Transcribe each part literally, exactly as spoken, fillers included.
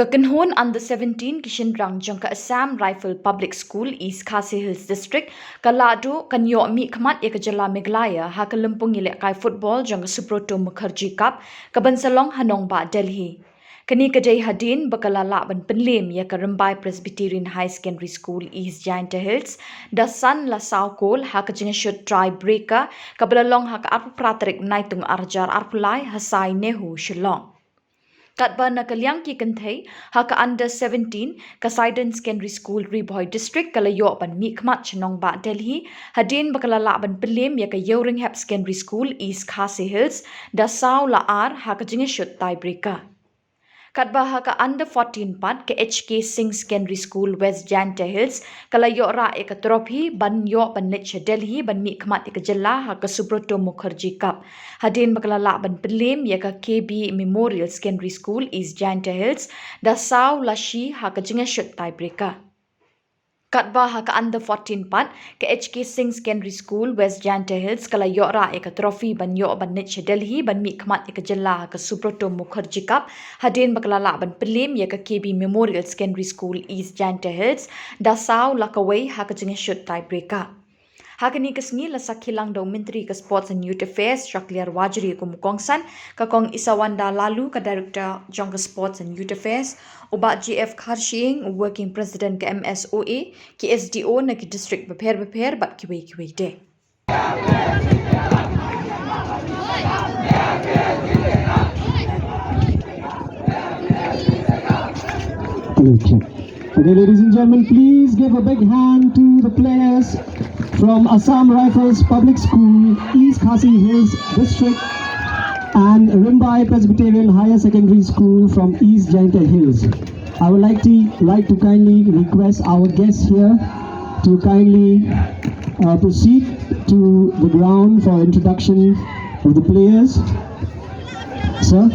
Ka kynhun under seventeen ki shynrang jong ka Assam Rifle Public School, East Khasi Hills District, ka la duh kan ïoh mihkhmat ïa ka jylla Meghalaya ha ka lympung ïalehkai football jong ka Subroto Mukherjee Cup, ka ban sa long ha nongbah Delhi. Kane ka dei hadien ba ka la lah ban pynlem ïa ka Rymbai Presbyterian Higher Secondary School, East Jaintia Hills da san la saw kol ha ka jingïashut tie breaker, ka ba la long ha ka arphew phra tarik Naitung ar hajar arphew lai ha Sai NEHU, Shillong. Katba na ka liang ki kynthei, ha ka under seventeen, ka Saiden Secondary School, Ri Bhoi District, ka la ïoh ban mihkhmat sha nongbah Delhi hadien ba ka la lah ban pynlem ïa ka Ïewrynghep Secondary School, East Khasi Hills da saw la ar ha ka jingïashut tie breaker. Katba ha ka under fourteen pat, ka H K Singh Secondary School, West Jaintia Hills, ka la ïoh rah ïa ka trophy ban ïoh ban leit sha Delhi ban mihkhmat ïa ka jylla ha ka Subroto Mukherjee Cup, hadien ba ka la lah ban pynlem ïa ka K B Memorial Secondary School, East Jaintia Hills da saw la shi ha ka jingïashut tie breaker. Katba ha ka under fourteen pat, ka H K Singh Secondary School, West Jaintia Hills, ka la ïoh rah ïa ka trophy ban ïoh ban leit sha Delhi ban mihkhmat ïa ka jylla ha ka Subroto Mukherjee Cup, hadien ba ka la lah ban pynlem ïa ka K B Memorial Secondary School, East Jaintia Hills da saw la kawei ha ka jingïashut tie breaker. Ha kane ka sngi la sakhi lang da u Myntri ka Sports and Youth Affairs, Shakliar Warjri kum u kongsan, ka Kong Isawanda Laloo, ka Director jong ka Sports and Youth Affairs, u Bah J F Kharshiing, u Working President ka M S O A, ki S D O na ki district bapher bapher bad kiwei kiwei de. Hello, check. Okay, ladies and gentlemen, please give a big hand to the players from Assam Rifles Public School, East Khasi Hills District, and Rymbai Presbyterian Higher Secondary School from East Jaintia Hills. I would like to, like to kindly request our guests here to kindly, uh, proceed to the ground for introduction of the players. Sir?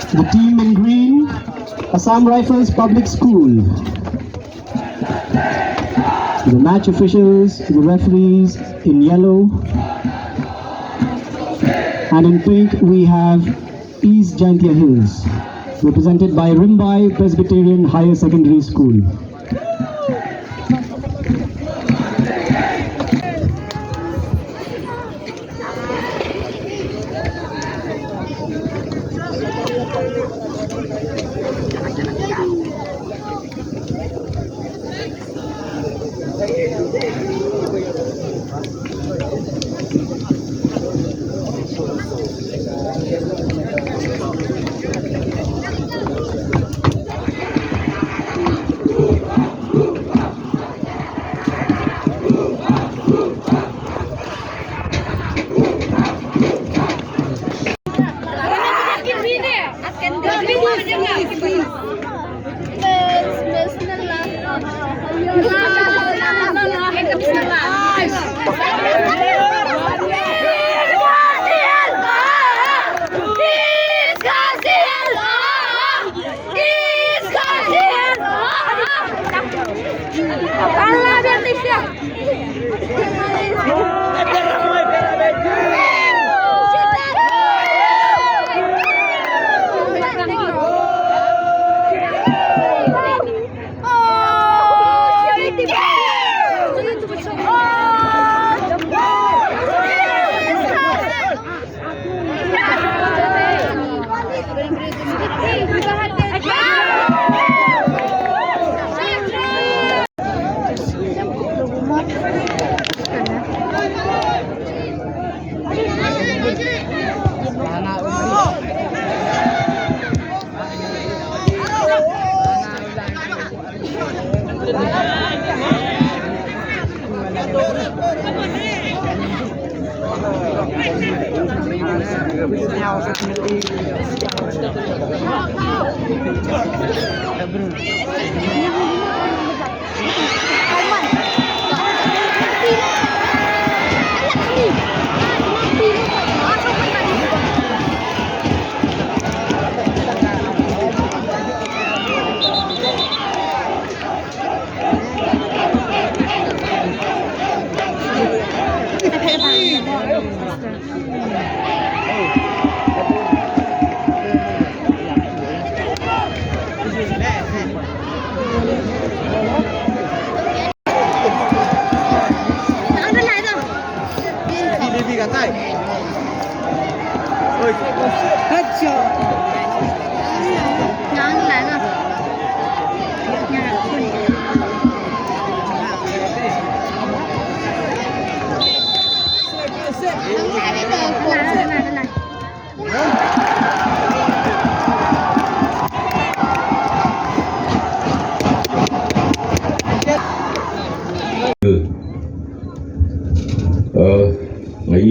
The team in green, Assam Rifles Public School. The match officials, the referees in yellow. And in pink, we have East Jaintia Hills, represented by Rymbai Presbyterian Higher Secondary School.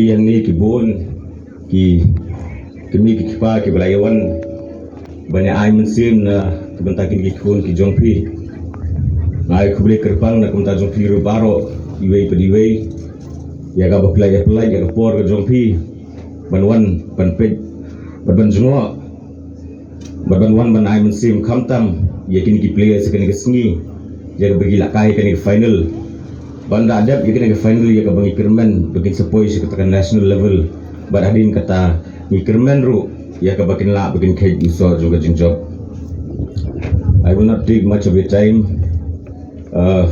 Ïa ngi ki bun ki kmie ki kpa kiba la ïa wan ban ïa ai mynsiem na ka bynta kine ki khun ki jong phi. Nga ai khublei kyrpang na ka bynta jong phi ruh baroh, iwei pa iwei, ïa kaba phi la ïa pynlait ïa ka por ka jong phi ban wan ban peit bad ban jngoh bad ban wan ban ai mynsiem khamtam ïa kine ki players ïa kane ka sngi, ïa kaba ki la kai ïa kane ka final. Ban da dep ïa kane ka final ïa kaba ngi kyrmen ba kin sa poi sha kata ka national level. Bad hadien kata ngi kyrmen ruh ïa kaba kin lah ba kin kheit u soh jong ka jingjop. I will not take much of your time. Uh,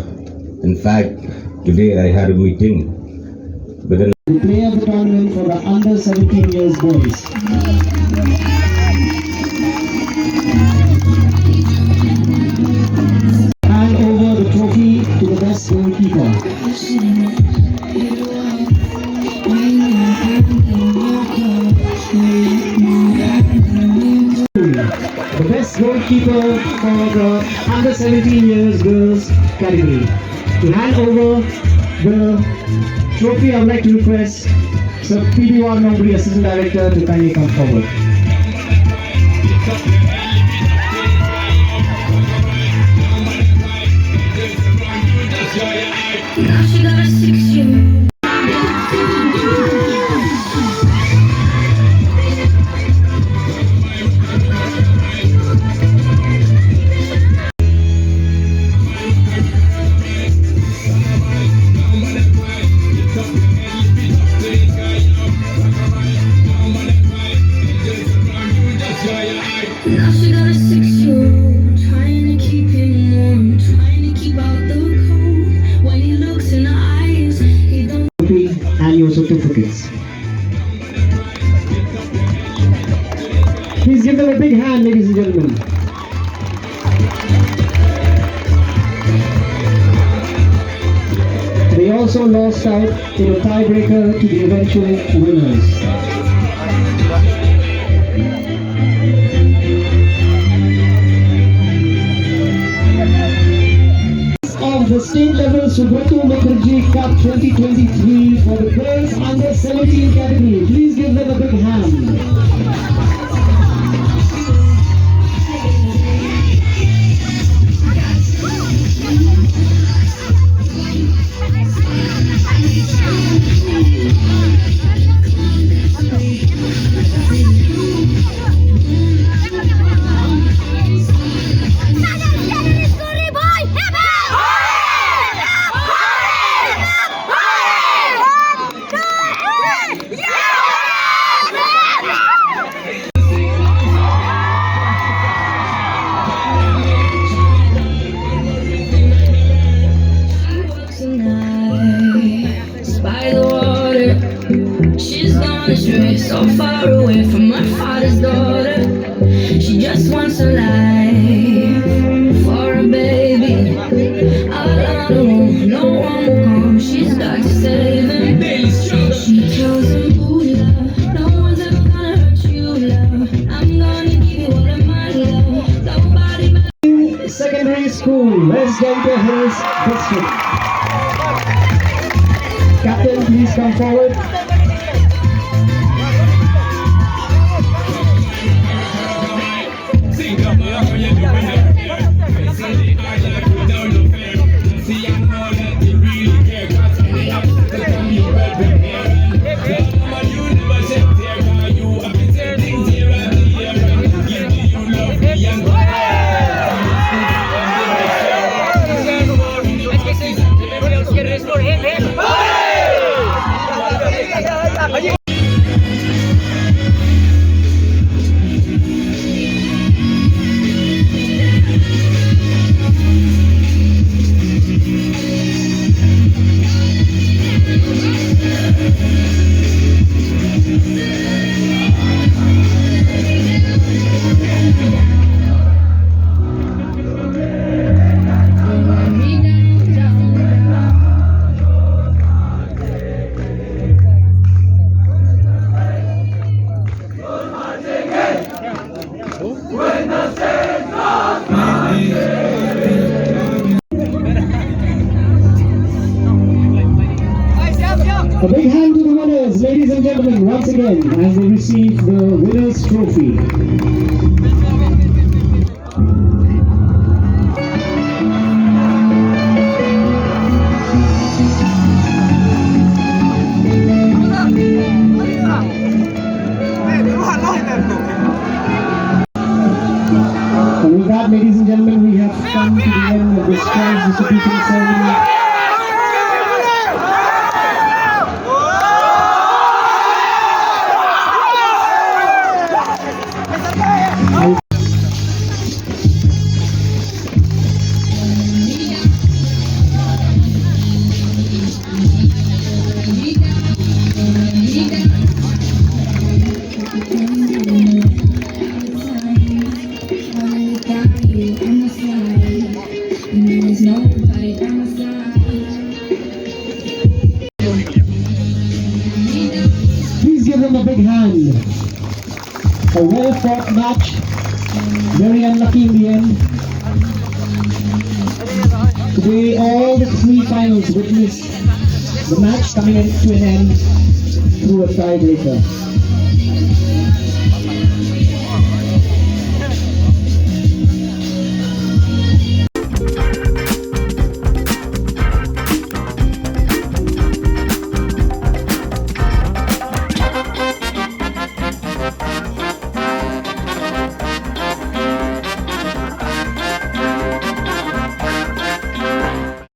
in fact, today I had a meeting with an The player of the tournament for the under seventeen years boys. Hand over the trophy to the best goalkeeper. The best goalkeeper for the under seventeen years girls category. To hand over the trophy, I would like to request Sir P B War Nongbri, Assistant Director, to kindly come forward. Now she got a six-year-old. Now she got a six-year-old, trying to keep him warm, trying to keep out the cold. When he looks in her eyes, he don't. Trophy and your certificates. Please give them a big hand, ladies and gentlemen. They also lost out in a tiebreaker to the eventual winners. Of the state level Subroto Mukherjee Cup twenty twenty-three for the girls under seventeen category. Please give them a big hand. By the water, she's gone astray, so far away from her father's daughter. She just wants a life for a baby. All on her own, no one will come. She's got to save him. She tells him, "Ooh, love, no one's ever gonna hurt you, love. I'm gonna give you all of my love. Nobody." Secondary School, West Jaintia Hills District. Captain, please come forward. A big hand to the winners. Ladies and gentlemen, once again, as they receive the winner's trophy. And with that, ladies and gentlemen, we have come to the end of this prize distribution ceremony. Please give them a big hand. A well fought match. Very unlucky in the end. Today, all the three finals witnessed the match coming to an end through a tiebreaker.